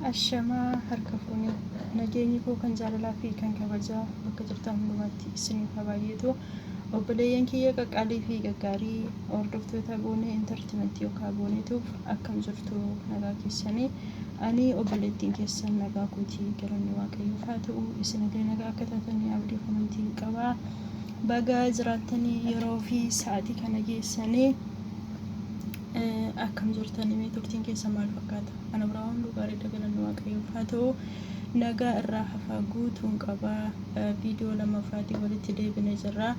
Ashamaa harka fuune nageenyi koo kan jaalalaa fi kan kabajaa bakka jirtan hundumaatti isiniif haa baay'atu. Obboleeyyan kiyya qaqqaalii fi gaggaarii hordoftoota Boonee Entertainment yookaan Booneetuuf akkam jirtu nagaa keessanii ani obboleettiin keessan nagaa kootii galanni Waaqayyoof haa ta'u isinillee nagaa akka taatanii abdii fi amantiin qaba. Baga jiraattanii yeroo fi sa'aatii kana geessanii Akkam jirtan mee turtiin keessa maal fakkaata? Ana biraa hunduu gaariidha galanni Waaqayyoof haa ta'u. Nagaa irraa hafaa guutuun qaba. Viidiyoo lammaffaatiin walitti deebinee jirra.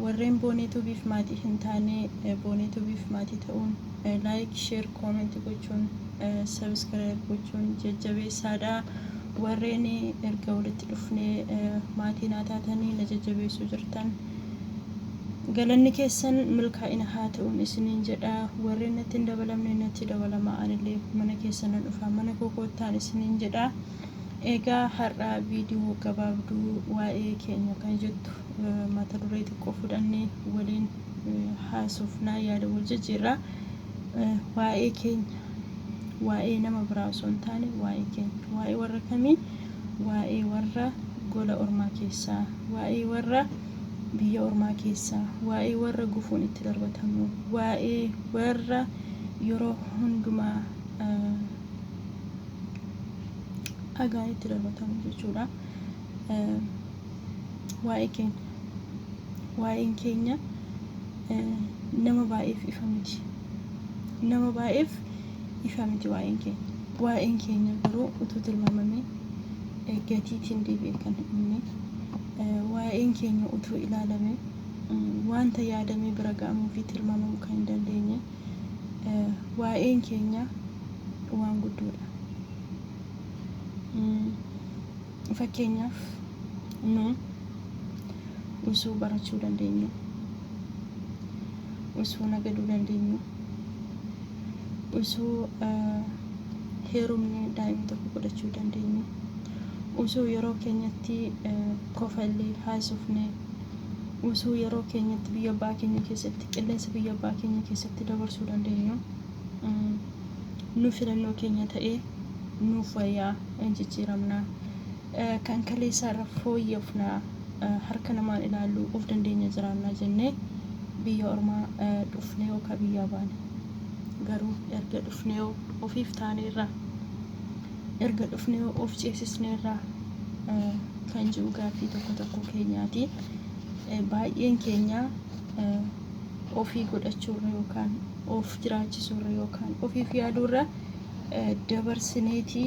Warreen Boonee Tuubiif maatii hin taane Boonee Tuubiif maatii ta'uun like, share, comment gochuun subscribe gochuun jajjabeessaadha. Warreen erga walitti dhufnee maatii naa taatanii na jajjabeessuu jirtan Galanni keessan milkaa'ina haa ta'uun isiniin jedha. Warreen natti hin dabalamne natti dabalamaa anillee mana keessan nan dhufa mana koo koottaan isiniin jedha. Egaa har'a viidiyoo gabaabduu waa'ee keenya kan jettu mata duree xiqqoo fudhannee waliin haasofnaa yaada wal jijjiirra. Waa'ee keenya waa'ee nama biraa osoo hin taane waa'ee keenya waa'ee warra kamii waa'ee warra gola ormaa keessaa waa'ee warra biyya ormaa keessa, waa'ee warra gufuun itti darbatamu, waa'ee warra yeroo hundumaa dhagaan itti darbatamu jechuudha. Waa'ee keenya, waa'een keenya nama baay'eef ifa miti. Nama baay'eef ifa miti waa'een keenya. Waa'een keenya garuu utuu tilmaamamee gatiitiin deebi'ee kan hin dhumne waa'een keenya utuu ilaalamee wanta yaadamee bira ga'amuu fi tilmaamamuu kan hin dandeenye waa'een keenya waan guddoodha. Fakkeenyaaf nu usuu barachuu dandeenyu, usuu nagaduu dandeenyu, usuu heerumnee daa'ima tokko godhachuu dandeenyu, usuu yeroo keenyatti kofallee haasofnee, usuu yeroo keenyatti biyya abbaa keenya keessatti qilleensa biyya abbaa keenya keessatti dabarsuu dandeenyu, nu filannoo keenya ta'ee nuuf wayyaa hin jijjiiramna, kan kaleessaa irra fooyyofna, harka namaan ilaallu of dandeenya jiraannaa jennee biyya ormaa dhufnee yookaan biyyaa baane. Garuu erga dhufnee ofiif taaneerra, erga dhufnee of ceesisneerra kan jiru gaaffii tokko tokko keenyaati. Baay'een keenya ofii godhachuurra yookaan of jiraachisuurra yookaan ofiif yaaduurra dabarsineeti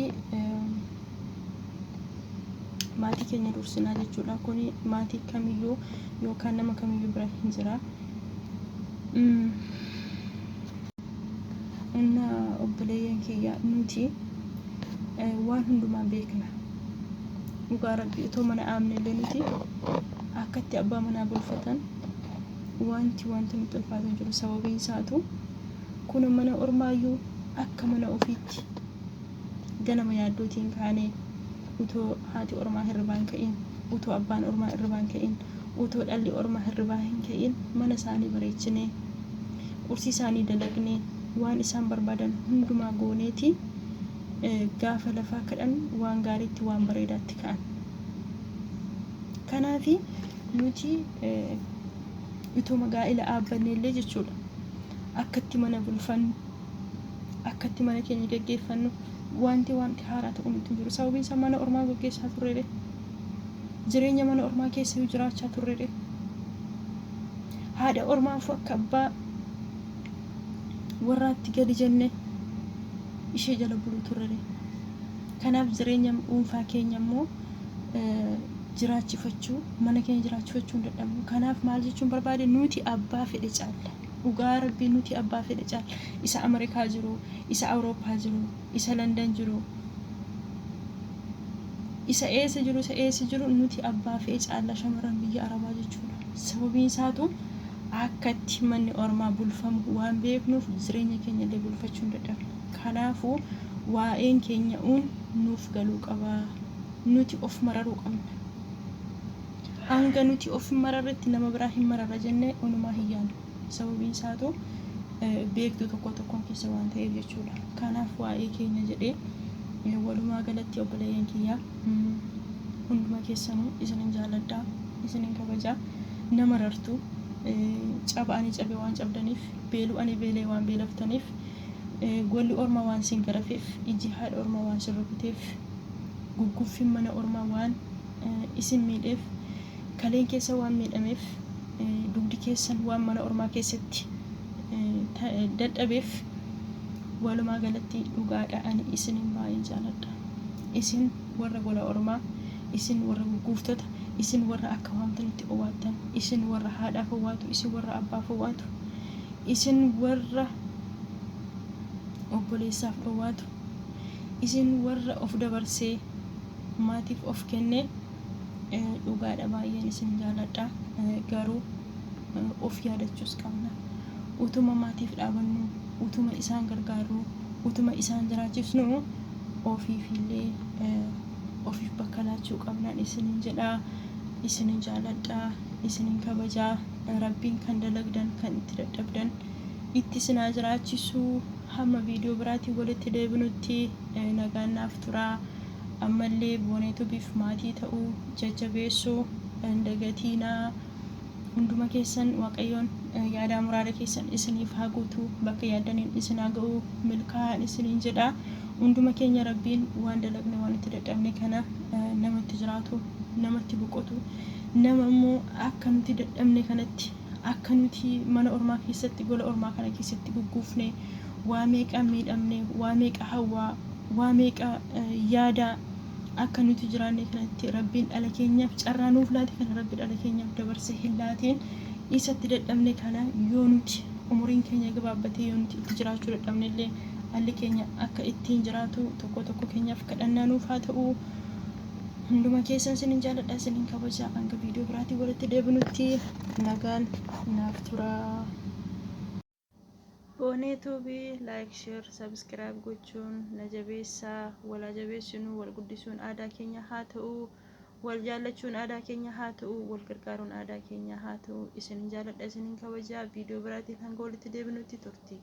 maatii keenya dursinaa jechuudha. Kuni maatii kamiyyuu yookaan nama kamiyyuu bira hin jira. Inna obboleeyyan kiyya nuti waan hundumaa beekna. Dhugaa rabbi otoo mana aamne illee nuti akkatti abbaa manaa bulfatan wanti wanti nutti ulfaatu hin jiru. Sababiin isaatu kun mana ormaayyuu akka mana ofiitti ganama yaaddootiin kaanee utoo haati ormaa hirribaa hin ka'in, utoo abbaan ormaa hirribaa hin ka'in, utoo dhalli ormaa hirribaa hin ka'in mana isaanii bareechinee, qursii isaanii dalagnee, waan isaan barbaadan hundumaa gooneeti gaafa lafaa kadhan waan gaariitti waan bareedaatti ka'an. Kanaafi nuti utuma gaa'ila dhaabbanne illee jechuudha akkatti mana bulfannu akkatti mana keenya geggeeffannu wanti wanti haaraa ta'u nutti hin jiru. Sababiin isaa mana ormaa geggeessaa turre. Jireenya mana ormaa keessa iyyuu jiraachaa turre. Haadha ormaafuu akka abbaa warraatti gadi jenne ishee jala buluu turre. Kanaaf jireenya dhuunfaa keenya immoo jiraachifachuu mana keenya jiraachifachuu hin dadhabnu. Kanaaf maal jechuun barbaade nuti abbaa fedhe caalla. Dhugaa rabbii nuti abbaa fedhe caalla. Isa Ameerikaa jiru, isa Awurooppaa jiru, isa Landan jiru, isa eessa jiru, isa eessa jiru nuti abbaa fe'e caalla shamarran biyya Arabaa jechuudha. Sababiin isaatu akkatti manni ormaa bulfamu waan beeknuuf jireenya keenya illee bulfachuu hin dadhabne. Kanaafuu waa'een keenya uun nuuf galuu qaba. Nuti of mararuu qabna. Hanga nuti of hin mararretti nama biraa hin mararra jennee onumaa hin yaadnu. Sababiin isaatu beektuu tokko tokkoon keessa waan ta'eef jechuudha. Kanaaf waa'ee keenya jedhee Walumaa galatti obboleeyyan kiyya, hunduma keessanuu isinin jaaladha, isinin kabaja. Nama rartu caba ani cabe waan cabdaniif, beeluu ani beelee waan beelaftaniif, golli ormaa waan sin garafeef, ijji haadha ormaa waan sin rukuteef, gugguuffiin mana ormaa waan isin miidheef, kaleen keessa waan miidhameef, dugdi keessan waan mana ormaa keessatti dadhabeef, walumaa galatti dhugaadha, ani isinin baay'ee jaaladha. Isin warra gola ormaa, isin warra gugguuftota, isin warra akka waamtanitti owwaattan, isin warra haadhaaf owwaatu, isin warra abbaaf owwaatu, isin warra obboleessaaf owwaatu, isin warra of dabarsee maatiif of kenne, dhugaadha, baay'een isin jaaladha. Garuu of yaadachuus qabna. Utuma maatiif dhaabannu, utuma isaan gargaarru, utuma isaan jiraachisnu, ofiifillee ofiif bakka laachuu qabnaan isinin jedha. Isinin jaaladha, isinin kabajaa. Rabbiin kan dalagdan, kan itti dadhabdan itti isinaa jiraachisu. Hamma viidiyoo biraatiin walitti deebinutti nagaan naaf turaa. Ammallee Booneetubiif maatii ta'uu, jajjabeessuu dagatiinaa. Hunduma keessan Waaqayyoon yaadaa muraada keessan isiniif haa guutu, bakka yaaddaniin isin haa ga'u, milkaa'aan isiniin jedha. Hunduma keenya Rabbiin waan dalagne, waan itti dadhabne kana namatti jiraatu, namatti boqotu, nama immoo akka nuti dadhabne kanatti, akka nuti mana ormaa keessatti, gola ormaa kana keessatti gugguufne, waa meeqa miidhamne, waa meeqa hawwaa, waa meeqa yaada akka nuti jiraanne kanatti, Rabbiin dhala keenyaaf carraa nuuf laate kana Rabbi dhala keenyaaf dabarsee hin laatiin. Isatti dadhabne kana yoo nuti umuriin keenya gabaabbatee, yoo nuti itti jiraachuu dadhabne illee, dhalli keenya akka ittiin jiraatu tokko tokko keenyaaf kadhannaa nuuf haa ta'u. Hunduma keessan isinin jaaladha, isinin kabaja. Hanga viidiyoo biraatiin walitti deebinutti nagaan naaf turaa. Boonee Tuubii like, share, subscribe gochuun na jabeessaa. Walaa jabeessinuu. Wal guddisuun aadaa keenya haa ta'u, wal jaallachuun aadaa keenya haa ta'u, wal gargaaruun aadaa keenya haa ta'u. Isinin jaaladha, isinin kabajaa. Viidiyoo biraatiin hanga walitti deebinutti turti.